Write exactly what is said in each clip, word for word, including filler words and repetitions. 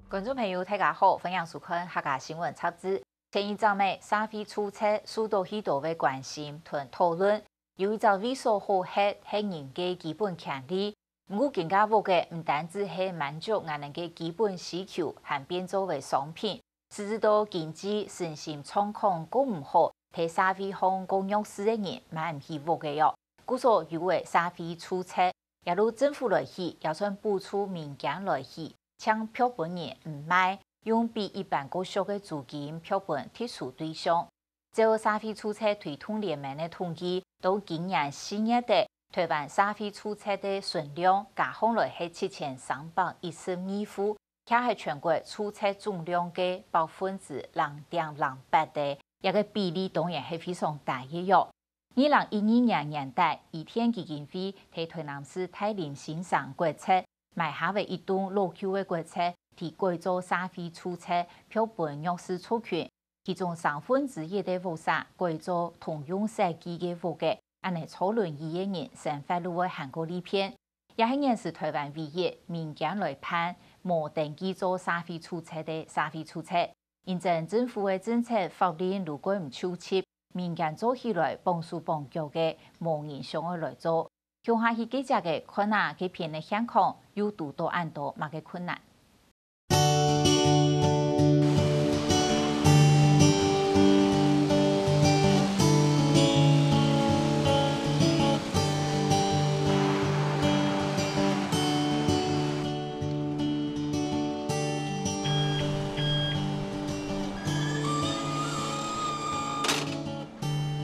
觀眾朋友，大家好，歡迎收看客家新聞雜誌。前一陣仔，社會住宅受到許多个關心同討論。有一隻位所好核，係人个基本權利。毋過，今个屋仔毋單止係滿足𠊎等个基本需求，還變做為商品，使得到經濟、身心狀況過毋好，在社會項過弱勢个人買毋起屋仔哦。故所有个社會住宅，也由政府來起，也算補助民間來起， 淨闢分人毋賣，用比一般較俗个租金闢分特殊對象。照社會住宅推動聯盟个統計，到今年四月底，臺灣社會住宅个存量加項來係七千三百一十二戶，徛係全國住宅總量个百分之零點零八个，這个比例當然係非常低个喲。 二零一二年年底，伊甸基金會在臺南市大林新生國宅買下个一棟老舊个國宅，提改造社會住宅，闢分弱勢族群。其中三分之一个屋舍改造通用設計个屋仔，恁呢坐輪椅个人生活路會還較利便。也係現時臺灣唯一民間來辦、無登記做社會住宅个社會住宅。 因爭政府个政策法令如果毋就緝，民間做起來綁手綁腳个，無人想愛來做。共下去記者个看啊，該片个現況又堵到恁多麼个困難。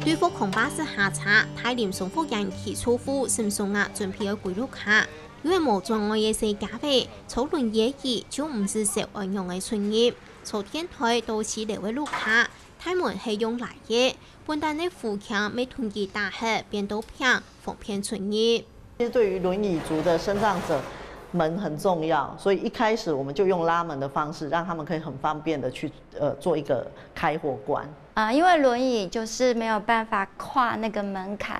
對福康巴士下車，大林松福園區坐戶沈松雅準備愛歸屋下。因為無障礙个細家伙，坐輪椅个佢就毋使愁愛仰仔出入，坐電梯到四樓个屋下，大門係用拉个， 本旦个扶傾乜同佢打忒，變到平，方便出入。其實對於輪椅族的身障者，門很重要，所以一開始我們就用拉門的方式，讓他們可以很方便的去，呃，做一個開或關。啊，因為輪椅就是沒有辦法跨那個門檻，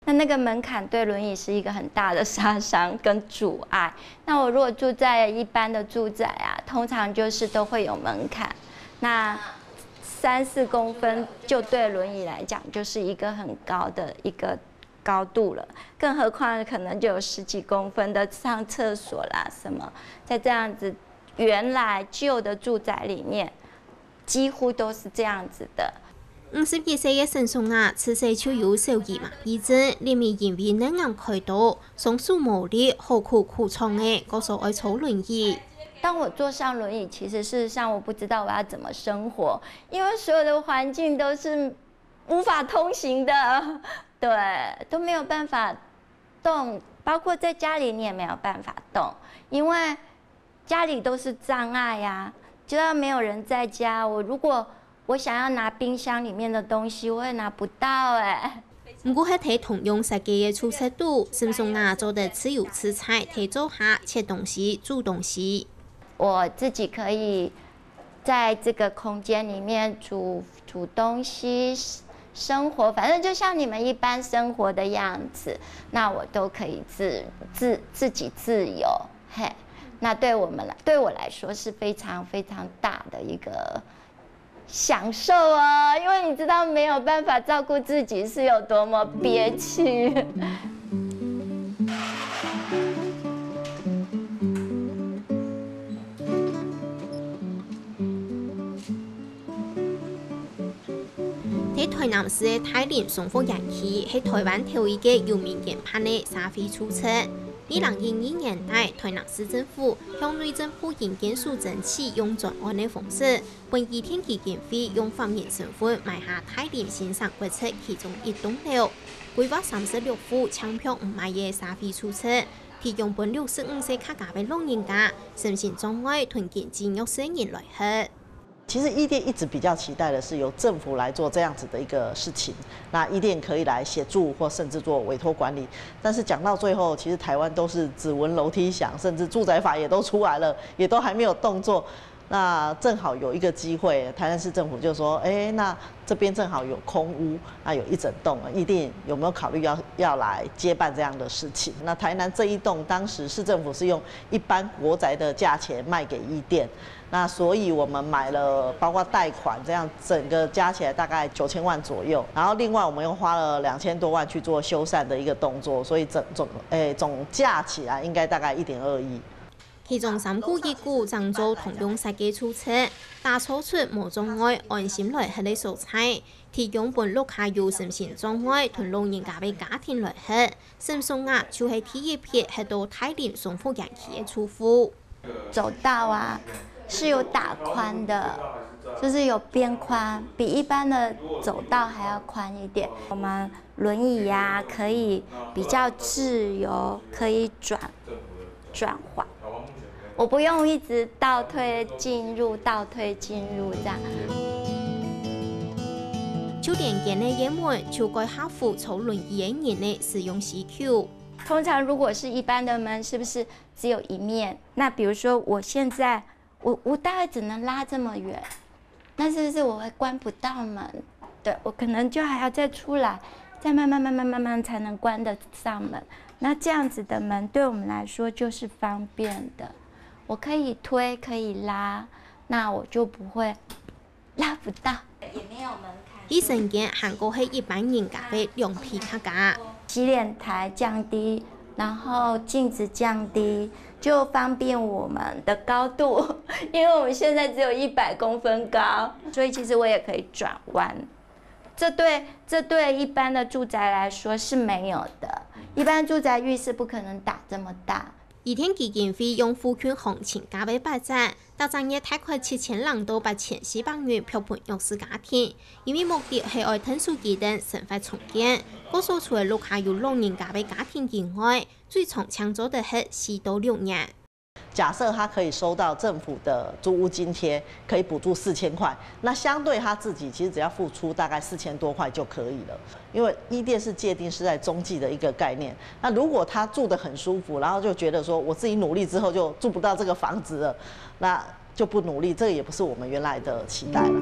那那個門檻對輪椅是一個很大的殺傷跟阻礙。那我如果住在一般的住宅啊，通常就是都會有門檻，那三四公分就對輪椅來講就是一個很高的一個高度了，更何況可能就有十幾公分的上廁所啦什麼，在這樣子原來舊的住宅裡面，幾乎都是這樣子的。五十一歲个沈松雅，自細就有小兒麻痺症，這下因為乳癌開刀，雙手無力，好苦苦創个，故所愛坐輪椅。當我坐上輪椅，其實事實上我不知道我要怎麼生活，因為所有的環境都是無法通行的，對，都沒有辦法動，包括在家裡你也沒有辦法動，因為家裡都是障礙呀，只要沒有人在家，我如果我想要拿冰箱裡面的東西，我也拿不到欸。毋過係在通用設計个住宅肚，沈松雅做得自由自在，在灶下切東西、煮東西。我自己可以在這個空間裡面煮，煮東西、生活，反正就像你們一般生活的樣子，那我都可以自，自，自己自由。嘿，那對我們來，對我來說是非常非常大的一個享受哦，因為你知道沒有辦法照顧自己是有多麼憋屈。在臺南市个大林松福園區，係臺灣頭一個由民間辦个社會住宅。二零一二年底，臺南市政府向內政部營建署爭取用專案个方式，分伊甸基金會用法人身份買下大林新生國宅其中一棟樓，規劃三十六戶淨闢毋賣个社會住宅，提供分六十五歲較高个老人家、身心障礙同經濟弱勢人來核。 其實伊甸一直比較期待的是由政府來做這樣子的一個事情，那伊甸可以來協助或甚至做委託管理。但是講到最後，其實臺灣都是只聞樓梯響，甚至住宅法也都出來了，也都還沒有動作。那正好有一个机会，台南市政府就说，哎，那这边正好有空屋，那有一整栋，一定有没有考虑要要来接办这样的事情？那台南这一栋当时市政府是用一般国宅的价钱卖给伊店，那所以我们买了，包括贷款这样，整个加起来大概九千万左右。然后另外我们又花了两千多万去做修缮的一个动作，所以整总诶总价起来应该大概一点二亿。其中三股一股正做通用設計初測，打造出無障礙、安心來歇个所在，提供分屋下有身心障礙同老人家个家庭來歇。新宿雅就係第一批歇到大林松福園區个住戶。走道啊是有打寬的，就是有邊寬，比一般的走道还要宽一点。我们轮椅啊可以比较自由，可以转转环。我不用一直倒退进入，倒退进入这样。就連間个人們就該客服坐輪椅个人个使用需求。通常如果是一般的门，是不是只有一面？那比如说我现在我我大概只能拉这么远，那是不是我会关不到门？对，我可能就还要再出来，再慢慢慢慢慢慢才能关得上门。那这样子的门对我们来说就是方便的，我可以推可以拉，那我就不会拉不到。佢身間還過係一般人家个兩倍較加。洗脸台降低，然后镜子降低，就方便我们的高度，因为我们现在只有一百公分高，所以其实我也可以转弯。这对这对一般的住宅来说是没有的，一般住宅浴室不可能打这么大。伊甸基金会用附近行情價位八折，逐隻月大概七千零到八千四百元票分弱势家庭，因為目的係愛𢯭手佢等生活重建。故所除了屋下有老人家个家庭以外，最長淨做得歇四到六年。假设他可以收到政府的租屋津贴，可以补助四千块，那相对他自己其实只要付出大概四千多块就可以了。因为伊甸是界定是在中继的一个概念，那如果他住得很舒服，然后就觉得说我自己努力之后就住不到这个房子了，那就不努力，这个也不是我们原来的期待了。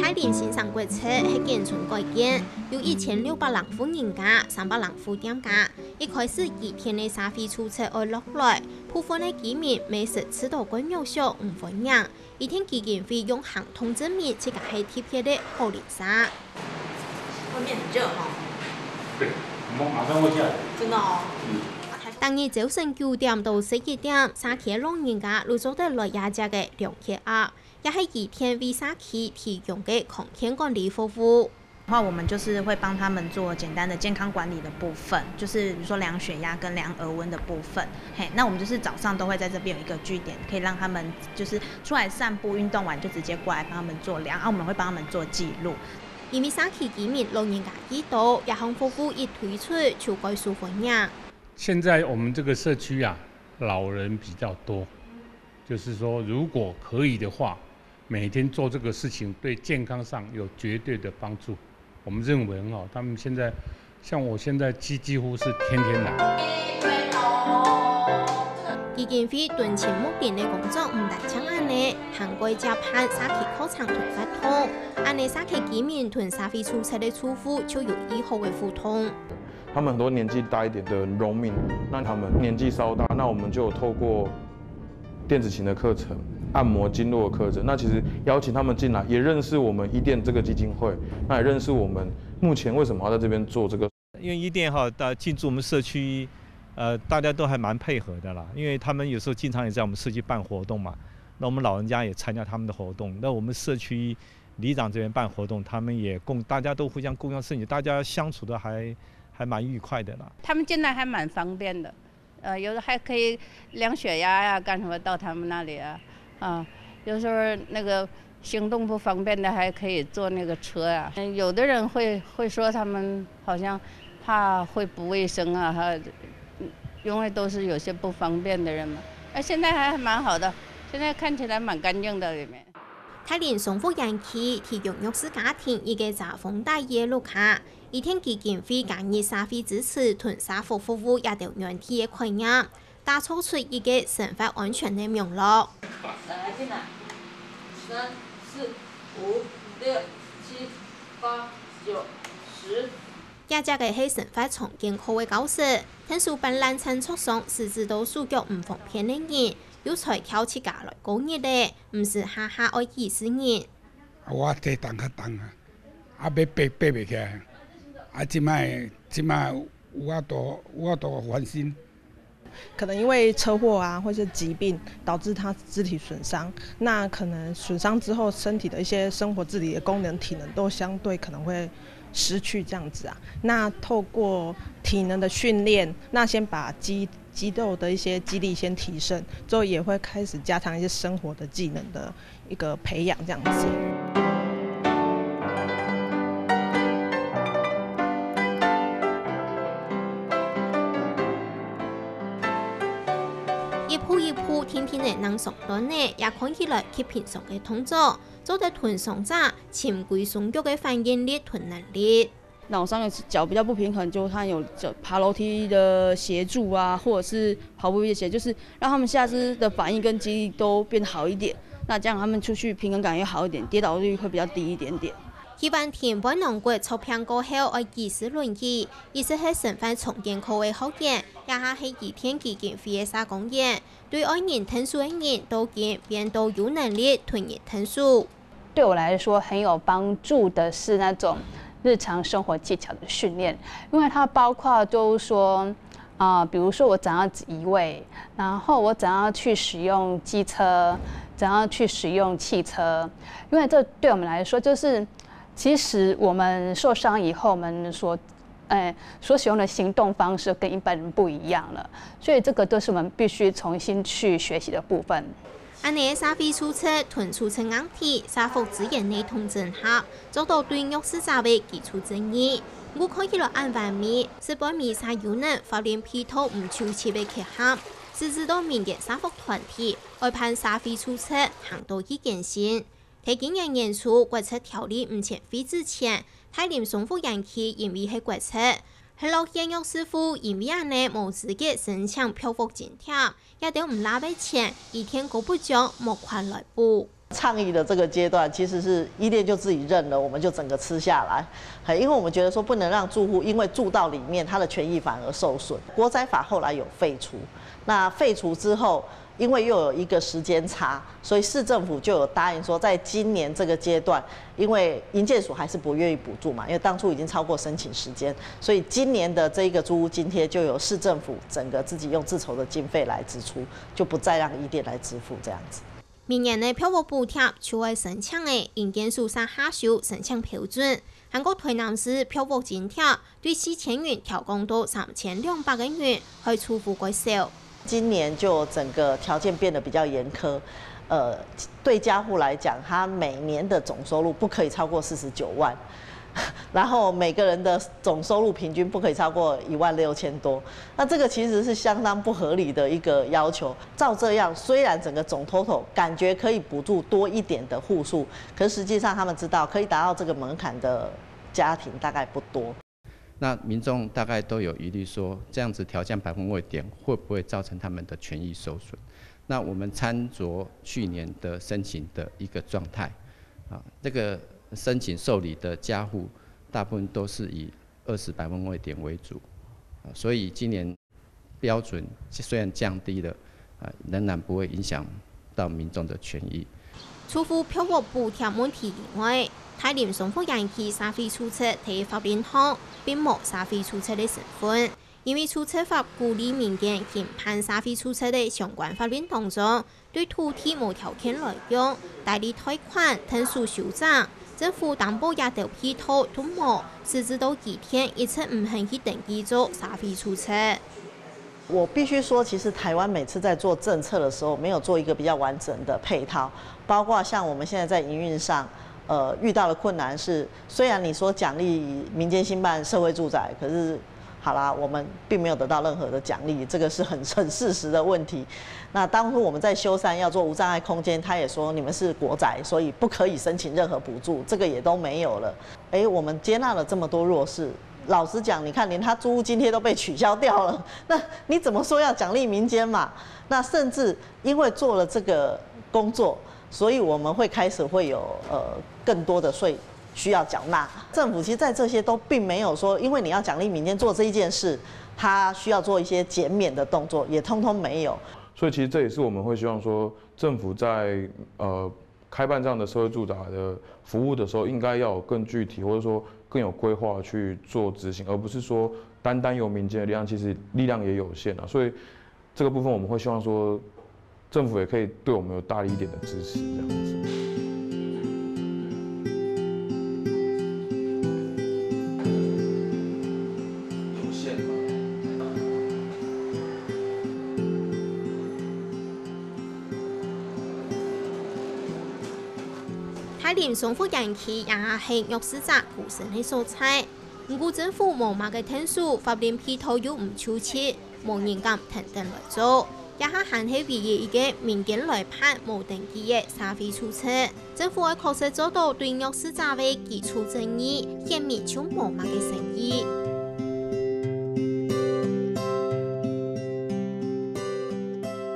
大林新生活節係眷村改建，有一千六百零戶人家、三百零戶店家。一開始基甸个社會住宅愛落來，部分个居民乜試著該弱小毋歡迎。伊甸基金會用行動證明自家係特別个好鄰舍。外面很热哈。对，我们马上会下雨。真的哦。逐日朝晨九點到十一點，社區个老人家就做得來這隻个涼氣鴨，也係伊甸為社區提供个康健管理服務。话，我们就是会帮他们做简单的健康管理的部分，就是比如说量血压跟量额温的部分。嘿，那我们就是早上都会在这边有一个据点，可以让他们就是出来散步、运动完就直接过来帮他们做量，啊，我们会帮他们做记录。因為社區居民老人家已多，這項服務一推出就蓋受歡迎。现在我们这个社区啊，老人比较多，就是说，如果可以的话，每天做这个事情对健康上有绝对的帮助。我们认为很好，他们现在像我现在几几乎是天天来。基金會敦親睦鄰个工作毋單淨恁呢，還過接辦社區課程同活動，恁呢社區居民同社會住宅个住戶就有異好个互動。他们很多年纪大一点的农民，那他们年纪稍大，那我们就透过电子琴的课程、按摩经络的课程，那其实邀请他们进来，也认识我们伊甸这个基金会，那也认识我们目前为什么要在这边做这个。因为伊甸哈，大进驻我们社区，呃，大家都还蛮配合的啦，因为他们有时候经常也在我们社区办活动嘛，那我们老人家也参加他们的活动，那我们社区里长这边办活动，他们也共大家都互相共享盛举，大家相处的还还蛮愉快的啦。他们进来还蛮方便的，呃，有的还可以量血压呀，干什么到他们那里啊，啊，有时候那个行动不方便的还可以坐那个车啊。嗯，有的人会会说他们好像怕会不卫生啊，哈，因为都是有些不方便的人嘛。那现在还蛮好的，现在看起来蛮干净的里面。大林松福園區提供弱勢家庭一個遮風擋雨个屋下，伊甸基金會加入社會支持同社福服務這兜軟體个概念，打造出一個生活安全个網絡。來，進來。三、四、五、六、七、八、九、十。這隻个係生活重建課个教室，𢯭手搬爛殘桌上，使之到手腳毋方便个人，有才調自家來過日仔，毋使下下愛幾十人。 啊，我體重較重啊，啊，欲爬爬袂起來。啊，這擺，這擺有法度，有法度翻身。可能因為車禍啊，或是疾病導致他肢體損傷，那可能損傷之後，身體的一些生活自理的功能、體能都相對可能會失去這樣子啊。那透過體能的訓練，那先把肌，肌肉的一些肌力先提升，之後也會開始加強一些生活的技能的 一個培養這樣子。一步一步，定定仔躪上凳仔，也看起來較平常个動作，做得同傷者尋歸鬆腳个反應力同能力。 腦傷的腳比較不平衡，就他有腳爬樓梯的協助啊，或者是跑步的協助，就是讓他們下肢的反應跟肌力都變好一點。那這樣他們出去平衡感又好一點，跌倒率會比較低一點點。去完天安門國作病過後，愛幾十輪椅，一直係生活重建科个學員，也下係伊甸基金會个社工員，對愛人𢯭手个人，到今變到有能力同人𢯭手。 對我來說很有幫助的是那種日常生活技巧的訓練，因為它包括就是說，啊、比如說我怎樣移位，然後我怎樣去使用機車，怎樣去使用汽車，因為這對我們來說就是，其實我們受傷以後，我們所，呃，所使用的行動方式跟一般人不一樣了，所以這個都是我們必須重新去學習的部分。 恁仔个社會組織同組織硬體、社福資源个統整合，做到對弱勢者个基礎正義。毋過看起來恁完美，係背尾儕有能法令配套毋周全个缺陷，使之到民間社福團體愛辦社會組織行到去艱辛。在今年年初，國籍條例毋曾廢止前，大林松福園區因為係國籍，係落葉弱勢戶，因為恁仔無資格申請庇護津貼。 這兜毋罅个錢，伊甸哥不將莫款來補。倡議的這個階段，其實是伊甸就自己認了，我們就整個吃下來。嘿，因為我們覺得說不能讓住戶因為住到裡面，他的權益反而受損。國宅法後來有廢除，那廢除之後，因為又有一個時間差，所以市政府就有答應說，在今年這個階段，因為營建署還是不願意補助嘛，因為當初已經超過申請時間，所以今年的這一個租屋津貼就由市政府整個自己用自籌的經費來支出，就不再讓伊甸來支付這樣子。明年个庇護補貼就愛申請个，營建署儕下手申請標準，還過台南市庇護津貼對四千元調降到三千兩百个元，害住戶蓋愁。今年就整個條件變得比較嚴苛，呃，對家戶來講，他每年的總收入不可以超過四十九萬，然後每個人的總收入平均不可以超過一萬六千多。那這個其實是相當不合理的一個要求。照這樣，雖然整個總 total 感覺可以補助多一點的戶數，可是實際上他們知道可以達到這個門檻的家庭大概不多。 那民众大概都有疑虑说，这样子调降百分位点会不会造成他们的权益受损？那我们参酌去年的申请的一个状态，啊，这个申请受理的家户大部分都是以二十百分位点为主，啊，所以今年标准虽然降低了，啊，仍然不会影响到民众的权益。除了庇護補貼問題以外，大林松福園區社會組織在法令項並無社會組織个身份，因為組織法鼓勵民間經辦社會組織个相關法令當中，對土地無條件來用、代理貸款、𢯭手修整、政府擔保這兜配套都無，使之到伊甸一直毋肯去登記做社會組織。 我必須說，其實台灣每次在做政策的時候，沒有做一個比較完整的配套，包括像我們現在在營運上，呃，遇到的困難是，雖然你說獎勵民間興辦社會住宅，可是好啦，我们并没有得到任何的奖励，这个是很很事实的问题。那当初我们在修缮要做无障碍空间，他也说你们是国宅，所以不可以申请任何补助，这个也都没有了。诶，我们接纳了这么多弱势，老实讲，你看连他租屋津贴都被取消掉了，那你怎么说要奖励民间嘛？那甚至因为做了这个工作，所以我们会开始会有呃更多的税需要缴纳。政府其实在这些都并没有说，因为你要奖励民间做这一件事，他需要做一些减免的动作，也通通没有。所以其实这也是我们会希望说，政府在呃开办这样的社会住宅的服务的时候，应该要有更具体，或者说更有规划去做执行，而不是说单单由民间的力量，其实力量也有限啊。所以这个部分我们会希望说，政府也可以对我们有大力一点的支持，这样子。大林松福園區也係弱勢者居住个所在。毋過政府無麼个𢯭手，法令配套又毋周全，無人敢跈等來做。這下還係唯一一個民間來辦無登記个社會住宅。政府愛確實做到對弱勢者个居住正義，顯然就無麼个誠意。